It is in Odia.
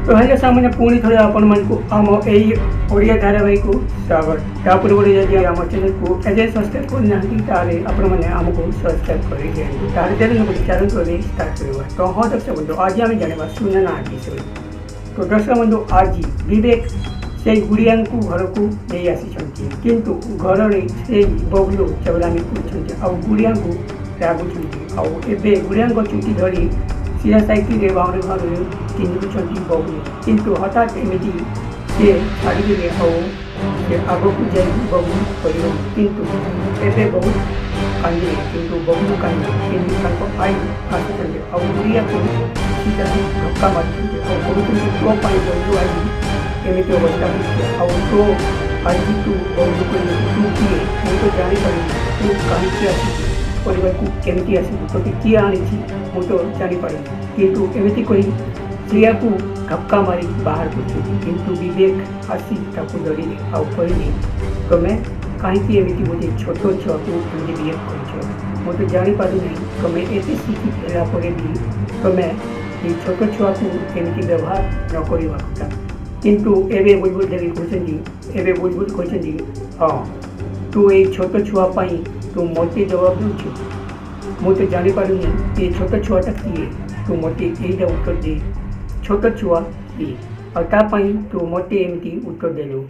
ତ ହେଲେ ସାଙ୍ଗମାନେ, ପୁଣି ଥରେ ଆପଣମାନଙ୍କୁ ଆମ ଏଇ ଓଡ଼ିଆ ଧାରାବାହିକକୁ ସ୍ୱାଗତ। ତା ପୂର୍ବରୁ ଯଦି ଆମ ଚ୍ୟାନେଲକୁ ଏଯାଏଁ ସବସ୍କ୍ରାଇବ୍ କରିନାହାନ୍ତି, ତାହେଲେ ଆପଣମାନେ ଆମକୁ ସବସ୍କ୍ରାଇବ୍ କରିଦିଅନ୍ତୁ। ତାହେଲେ ଡେରି ନକରି ଚାଲନ୍ତୁ, ଏବେ ଷ୍ଟାର୍ଟ କରିବା। ତ ହଁ ଦର୍ଶକ ବନ୍ଧୁ, ଆଜି ଆମେ ଜାଣିବା ସୁନୈନା ବିଷୟରେ। ତ ଦର୍ଶକ ବନ୍ଧୁ, ଆଜି ବିବେକ ସେଇ ଗୁଡ଼ିଆଙ୍କୁ ଘରକୁ ନେଇ ଆସିଛନ୍ତି, କିନ୍ତୁ ଘରରେ ସେଇ ବବଲୁ ଚଗଲାମି କରୁଛନ୍ତି ଆଉ ଗୁଡ଼ିଆଙ୍କୁ ରାଗୁଛନ୍ତି। ଆଉ ଏବେ ଗୁଡ଼ିଆଙ୍କ ଚୁଟି ଧରି ସିଧା ସାଇକେଲରେ ବାଉଁରେ ବାଉଁରେ ଚିନ୍ଧୁଛନ୍ତି ବବଲୁ। କିନ୍ତୁ ହଠାତ୍ ଏମିତି ସେ ଛାଡ଼ିଦେଲେ ଆଉ ସେ ଆଗକୁ ଯାଇ ବବଲୁ କରିଗଲେ। କିନ୍ତୁ ଏବେ ବହୁତ କାନ୍ଦିଲେ, କିନ୍ତୁ ବବଲୁ କାନ୍ଦିଲେ, କିନ୍ତୁ ତାଙ୍କ ଆଈ ଆସୁଛନ୍ତି ଆଉ ଗୁଡ଼ିଆକୁ ସିଧା ଧକ୍କା ମାରୁଛନ୍ତି ଆଉ କହୁଛନ୍ତି, ତୋ ପାଇଁ ବବଲୁ ଆଜି ଏମିତି ଅବସ୍ଥା ହୋଇଛି, ଆଉ ତୋ ଆଜି ତୁ ବବଲୁ କହିଲୁ, ତୁ କିଏ ମୁଁ ତ ଜାଣିପାରିନି, ତୁ କାହିଁକି ଆସିଛୁ, ପରିବାରକୁ କେମିତି ଆସିବୁ, ତୋତେ କିଏ ଆଣିଛି ମୁଁ ତ ଜାଣିପାରିନି। କିନ୍ତୁ ଏମିତି କହି ଶ୍ରିୟାକୁ ଧକ୍କା ମାରି ବାହାର କରୁଛନ୍ତି। କିନ୍ତୁ ବିବେକ ଆସି ତାକୁ ଧରିଲେ ଆଉ କହିଲେ, ତମେ କାହିଁକି ଏମିତି ଗୋଟେ ଛୋଟ ଛୁଆକୁ ଏମିତି ବିହେଭ୍ କରିଛ? ମୁଁ ତ ଜାଣିପାରୁନାହିଁ, ତମେ ଏତେ ଶିକ୍ଷିତ ହେଲା ପରେ ବି ତମେ ଏଇ ଛୋଟ ଛୁଆକୁ ଏମିତି ବ୍ୟବହାର ନ କରିବା କଥା। କିନ୍ତୁ ଏବେ ବୁଲବୁଲ ଦେବୀ କହୁଛନ୍ତି, ଏବେ ବୁଲବୁଲ କହୁଛନ୍ତି, ହଁ ତୁ ଏଇ ଛୋଟ ଛୁଆ ପାଇଁ ତୁ ମୋତେ ଜବାବ ଦେଉଛୁ? ମୁଁ ତ ଜାଣିପାରୁନି ଏ ଛୋଟ ଛୁଆଟା କିଏ। ତୁ ମୋତେ ଏଇଟା ଉତ୍ତର ଦେ, ଛୋଟ ଛୁଆ କିଏ ଆଉ ତା ପାଇଁ ତୁ ମୋତେ ଏମିତି ଉତ୍ତର ଦେଲୁ?